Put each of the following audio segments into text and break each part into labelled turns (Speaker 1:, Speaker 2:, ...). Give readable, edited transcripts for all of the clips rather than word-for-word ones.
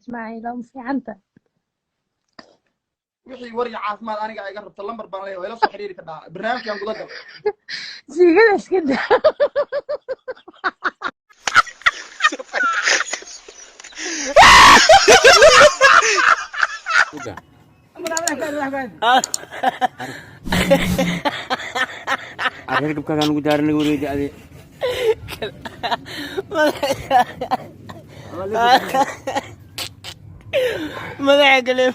Speaker 1: Ismaaciil, ma fiicanta?
Speaker 2: Wixii war iyo caafimaad aniga iga rabta, lambar baan leeyahay, waa ila soo xiriiri kadhaa. Barnaamijkan guda gal.
Speaker 1: Siigada iska daa.
Speaker 3: Arrin gabkaagaan ugu daaran naga wareeji adi.
Speaker 4: Madaxa gale.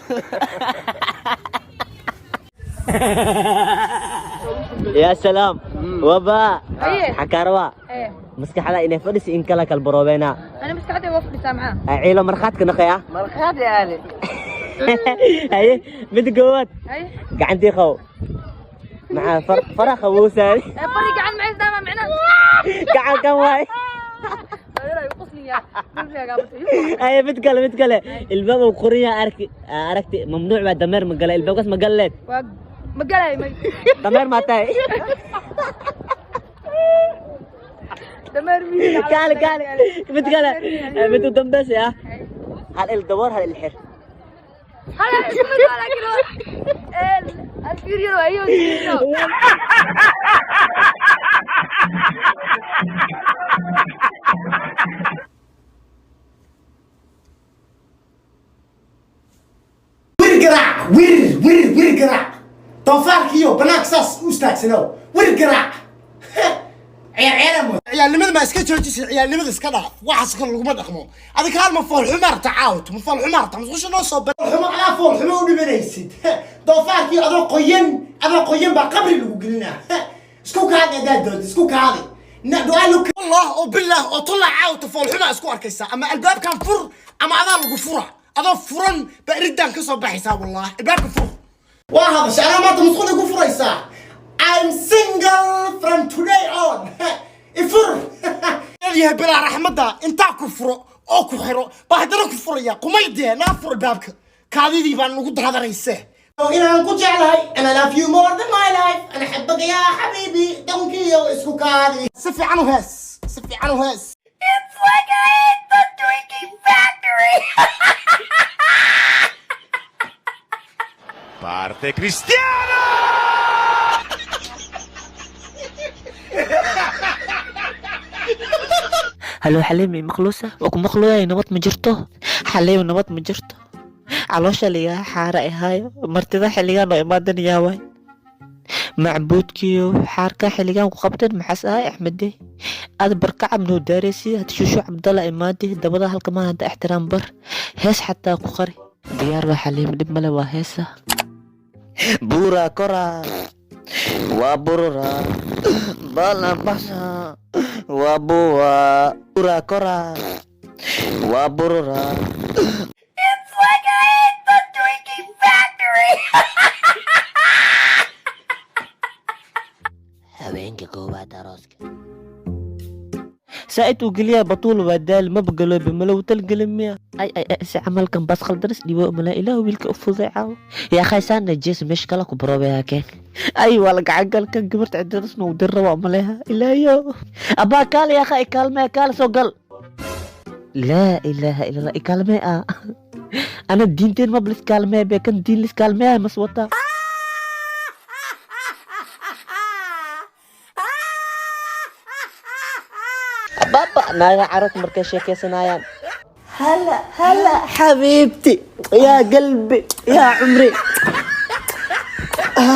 Speaker 5: يا سلام وبا.
Speaker 6: أيه.
Speaker 5: xakaarwa.
Speaker 6: إيه.
Speaker 5: Maskaxda inay fadhisi in kala kala baroobeena.
Speaker 6: انا مستعده اوفق سامعه.
Speaker 5: Ciilo markhaadka naqaya.
Speaker 4: Markhaati aale.
Speaker 5: Haye, mid koowaad.
Speaker 6: اي.
Speaker 5: Gacantii qaw maxaa fara qabowsaay.
Speaker 6: فرق عن معز دائما معنا.
Speaker 5: Gacan kan waay.
Speaker 6: لا يقصني يا
Speaker 5: Haye, mid kale, mid kale, ilbaab uu qoran yahay arki aragti mamnuuc baa, dameer ma gala ilbaabkaas, ma galleed?
Speaker 6: ما قال.
Speaker 5: Dameer maa tahay?
Speaker 6: دمر مين؟
Speaker 5: Kaale kaale, mid kale, mid u dambaysa ah, hal il daboor, hal il xir.
Speaker 6: هلا الفيريو ايوه.
Speaker 7: Wir garaac, wir wir wir garaac, doofaarkiiyo banaanka saas u istaagsanow, wir garaac. Ciyaar ciyaar ciyaalnimada ma iska joojisay? Ciyaalnimada iska dhaaf, waxaas kale laguma dhaqmo. Adiga hal ma foolxumo arta caawt, ma foolxumo arta musqusha noo soo foolxumo, adaa foolxumo u dhimanaysid. Doofaarkii adoo qoyan, adoo qoyan baa qabri lagu gelinaa. Isku kaadi haddaad doonto, isku kaadi. Allah oo bilah oo tulla caawta foolxuma isku arkaysaa. Ama albaabkan fur ama adaa lagu fura, adoo furan baa iridaan ka soo baxaysaa. Wallahi albaabka fur. Waa hadasha anaa maanta musqul igu furaysaa. I'm single from today on. Ifur yahay bilaa raxmadda, intaa ku furo oo ku xiro baa haddana ku furaya qumaydee. Naa fur albaabka, kaadidii baan ugu daadanayse inaan ku jeclahay. And I love you more than my life. أنا أحبك يا حبيبي. Donkiyo isku kaadi. Si fiican u hees, si fiican u hees.
Speaker 6: It's like I ate the Twinkie factory.
Speaker 8: Parte Cristiano!
Speaker 4: Halo Xaliimi, maqluusa waa ku maqlooyay. Nabad ma jirto Xaliimi, nabad ma jirto. Caloosha ligaa xaara ahaayo, martida xilligaan oo imaadanayaa waay. Macbuudkiyo xaarka xilligaan ku qabteen maxaas ahay? Axmede aad barkacab noo daaraysi had shushu Cabdalla imaadi dabada halka maa hadda ixtiraam bar hees xataa ku qari. Diyaar waa Xaliimi, dhib male, waa heesa buura kora waa burura balabasa waa buwa buura kora waa burura.
Speaker 6: It's like I ate the Twinkie factory.
Speaker 4: Haweenka koowaad arooska saa'id uu geliyaa batuul waa daal maba galoobi malow talgelin miya. Ay ay ay, si camalkan baas khaldaris dhibo malaa. Ilaah wiilka u fuday caawo yaa khaysaan najees meesha kala ku baroobayaa keen. Ay, waa la gacangalkan gabarta cidadas nuu dir rabaa maleha. Ilaayo abaa kaale yaa kha ikaalmee, kaale soo gal. Laa ilaaha ila Allah, ikaalmee ah. Ana diinteen maba liskaalmee be kan diin liskaalmee mas wataa. Ababa naaga carruurta markay sheekaysanayaan, هلا هلا حبيبتي يا قلبي يا عمري،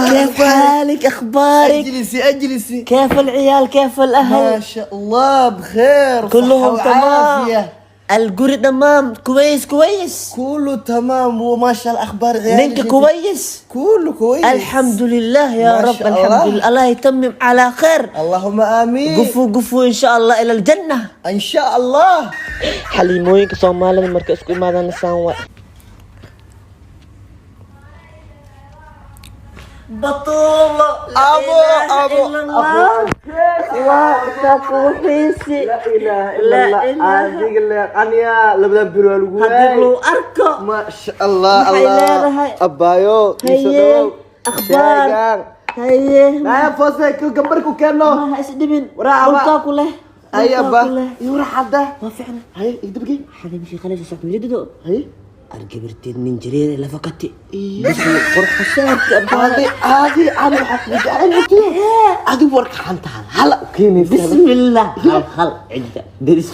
Speaker 4: كيف حالك؟ اخبارك؟
Speaker 9: اجلسي اجلسي.
Speaker 4: كيف العيال؟ كيف
Speaker 9: ما
Speaker 4: الاهل؟
Speaker 9: شاء الله بخير،
Speaker 4: كلهم
Speaker 9: صحة
Speaker 4: تمام.
Speaker 9: وعافية.
Speaker 4: القري تمام؟ كويس كويس.
Speaker 9: كله تمام وما شاء الله، اخبار عيالك؟
Speaker 4: نينك كويس؟
Speaker 9: كله كويس.
Speaker 4: الحمد لله يا
Speaker 9: ما
Speaker 4: رب.
Speaker 9: شاء
Speaker 4: الحمد
Speaker 9: الله.
Speaker 4: لله، الله يتمم على خير.
Speaker 9: اللهم امين.
Speaker 4: قفوا قفوا، ان شاء الله الى الجنه.
Speaker 9: ان شاء الله.
Speaker 4: Xaliimooyinka Soomaalida marka isku imaadaan lisaan waay. بطولة.
Speaker 9: ابو ابو.
Speaker 4: xiisi.
Speaker 9: لا اله الا
Speaker 4: لا
Speaker 9: الله.
Speaker 4: إله.
Speaker 9: Adiga le aniya labada bir waa lagu
Speaker 4: haddii
Speaker 9: waayay.
Speaker 4: loo arko.
Speaker 9: ما شاء الله.
Speaker 4: Maxay
Speaker 9: الله
Speaker 4: leedahay?
Speaker 9: Abaayo.
Speaker 4: Haye, akhbaar?
Speaker 9: Sheegan.
Speaker 4: Haye.
Speaker 9: Naya foose ku gambar ku keeno.
Speaker 4: Ma ha isdhibin.
Speaker 9: Waraa, aba.
Speaker 4: Dhulkaa ku leh.
Speaker 9: Haye.
Speaker 4: Dhulkaa
Speaker 9: Abba
Speaker 4: ku leh.
Speaker 9: Yura hadda.
Speaker 4: Waa fiicna.
Speaker 9: Haye, igdabgey.
Speaker 4: Xaliim shaqalaysa socdo welidido.
Speaker 9: Haye.
Speaker 5: Argabirteed nin jareer la fakati. Qurux saarka.
Speaker 9: Adi adi ani waxaa kugu jecel adi warka xanta hal hal u keenaysa.
Speaker 5: Bismillah, hal hal cidda deris.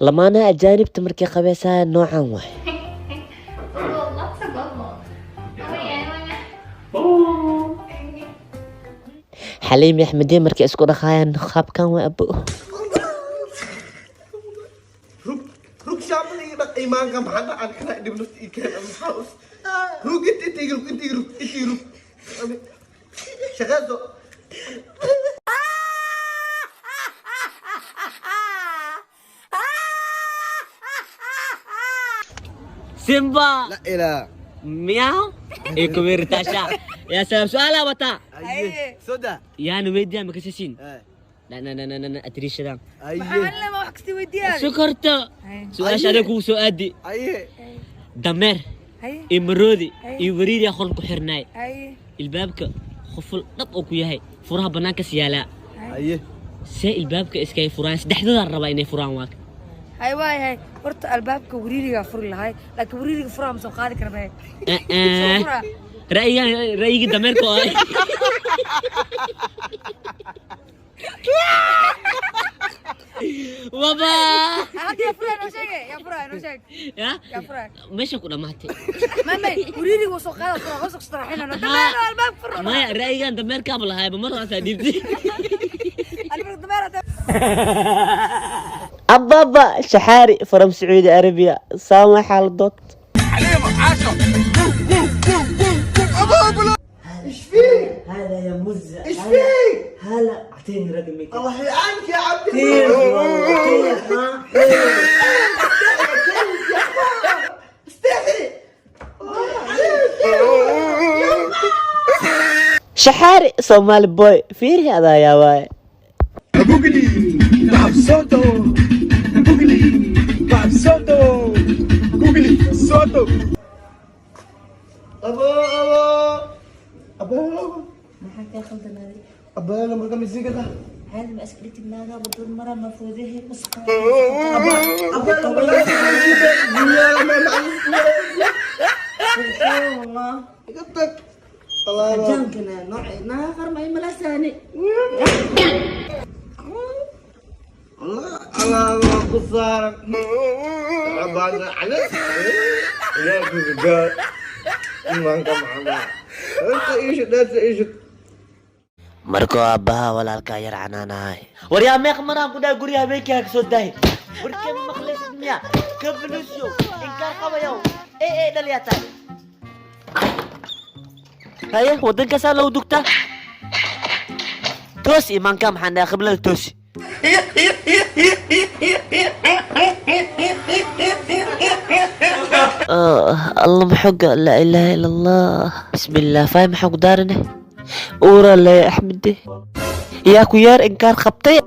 Speaker 5: Lamaanaha ajaanibta markay qabeysaya noocan waay.
Speaker 6: Lots of bubbles.
Speaker 4: Xaliim iyo Axmediin markay isku dhaqaayaan qaabkan waa abo.
Speaker 9: Rug rug shaambada iga dhaq iimaanka maxaa dhacaan kana dhib nafta ii keena maxaa us rug inta inta iga rug inta iga rug inta iga rug shaqeeso.
Speaker 5: Simba.
Speaker 9: La ilaa.
Speaker 5: Miyaw ee kuweeritaasha yaa salaam su'aalaa wataa.
Speaker 9: Aye soda.
Speaker 5: Yaana weydiyaa makasasiin na na na na na atriishadan.
Speaker 9: Aye.
Speaker 1: Lama wax kasta weydiiyaa.
Speaker 5: Sokorta su-aasha adiga kugu soo aadi.
Speaker 9: Aye.
Speaker 5: Dameer iyo maroodi iyo wariiriyaa qol ku xirnaay.
Speaker 1: Haye.
Speaker 5: Ilbaabka quful dhab oo ku yahay, furaha bannaankas yaalaa.
Speaker 9: Aye.
Speaker 5: See ilbaabka iskay furaan? Saddexdoodaa rabaa inay furaan waak.
Speaker 1: Hay waay hay, horta albaabka wariirigaa furi lahay, laakiin wariiriga furaa ma soo qaadi kara bay. Soo furaa.
Speaker 5: Ra'yigan ra'yigii dameerka oo waba.
Speaker 1: Hadda yaa furaa noo sheege, yaa furaa noo sheeg.
Speaker 5: Ya.
Speaker 1: Yaa furaa.
Speaker 5: Meesha ku dhammaatay.
Speaker 1: May wariiriga wuu soo qaada furaa hoos ku sharaxina dameer albaabka furo.
Speaker 5: Maya, ra'yigan dameerkaaba lahaayba mar horaasaa dhiibtay.
Speaker 1: Albaabka dameer hadda.
Speaker 4: Ababa shaxaari from Sacuudi Arabiya saama xaaladood.
Speaker 9: ايش فيك؟
Speaker 5: هذا يا مزة.
Speaker 9: ايش فيك؟
Speaker 5: هلا اعطيني رقمك.
Speaker 9: الله يعانك يا عبد.
Speaker 5: كيف والله كيف ها؟
Speaker 9: استحي.
Speaker 4: Shaxaari Soomaali boy fiiri adaa yaa waaye.
Speaker 9: ابو ابو ابو
Speaker 5: Maxaa kaa khaldanaaday?
Speaker 9: ابو marka misiigada.
Speaker 5: هذا ما اسكريت naaga badur mara mafuudahe.
Speaker 9: ابو
Speaker 5: والله.
Speaker 9: قطك الله.
Speaker 5: جانكنا نوع ناخر ما يملساني.
Speaker 9: الله الله قصارك على يا رجال imaanka maxamed inta iishid dheerta iishid.
Speaker 4: Markuu aabbaha walaalkaa yar canaanahay waryaa meeq maraan ku dhahay guryaha habeenkii ha kasoo daahi warkee maqlaysid miya kafalusyo inkaar qabayow ee ee dhaliyaa tahay haye waddankaasaa lagu dugtaa toos imaanka maxaan dhahay khiblada toosi. Allah maxoga laa ilaaha ila Allah bismillah faay maxaa ku daarine uura le Axmede yaa ku yeer inkaar qabtay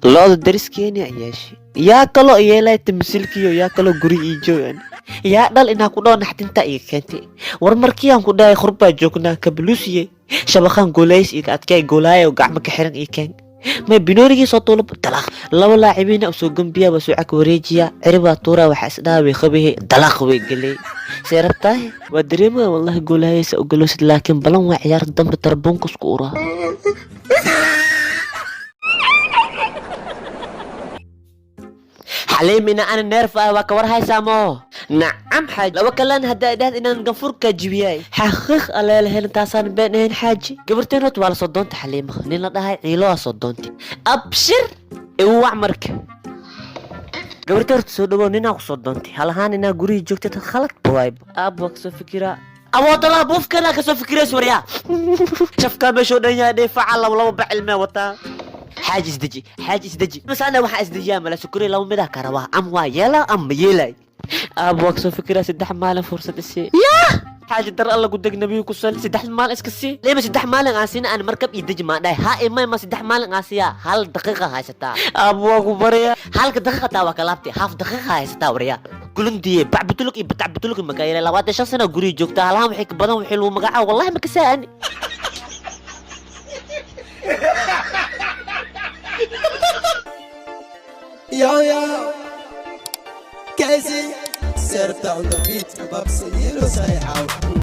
Speaker 4: lo'da dariskeeni ayaashi yaa kaloo yeelay tamsilkiyo yaa kaloo guri ii joogan yaa dhal inaa ku dhaho naxdinta iga keentay war markiiaan ku dhahay qurbaa joognaa kablusiye shabaqan goolays iga adkay goolaayo gacmo ka xiran ii keen may binoonigii soo tuulo dalaaq laba laacibiina usoo gembiya waa soo cag wareejiya ciribaa tuuraa waxaa isdhaha way qabihe dalaaq way gelay see rabtaahe waa dareemaya wallahi goolaayaysa ogoloosid laakiin balan waa ciyaar dambe tarbuunka isku uraa. Xaliim ina ana neerf ah waa ka war haysaa moo nacam xaaji laba kalaan haddaa idhahd inaan ganfurka jibiyay xaqiiq aleelahayn taasaan been ahayn xaaji gabarteen horta waa la soo doonta Xaliima nin la dhahay ciilo waa soo doontay abshir iwac marka gabarta horta soo dhawow ninaa ku soo doontay hal ahaan inaa gurihii joogtay tad khalad waay aab waa kasoo fikiraa awoodalaha buufkana kasoo fikirays waryaa shafkaa meeshoo dhan yahay dheefaca laba laba bacilmee wataa xaaji isdeji xaaji isdeji bas ana waxaa isdejiyaa mala sukuri laba midaa ka rabaa am waa yeela am ma yeelay aab waa kasoo fikiraa 3 maalin fursad isii yaa xaaji dar alla ku deg nabiyu ku sal 3 maalin iska sii lema 3 maalin aan siina aan markab ii deji maan dhahay ha imay ma 3 maalin aan siiyaa hal daqiiqa haysataa aab waa ku baraya halka daqiiqa taa waa ka laabtay haaf daqiiqa haysataa waryaa kulundiye bacbutuluk iyo batacbutuluk makaa yeelay 25 sano guriga joogtaa halahan waxay ka badan wixii lagu magacaabo wallahi ma kasaa'ani.
Speaker 3: Yo yo, Casey, Serta on the beat, Babs, you know, say how.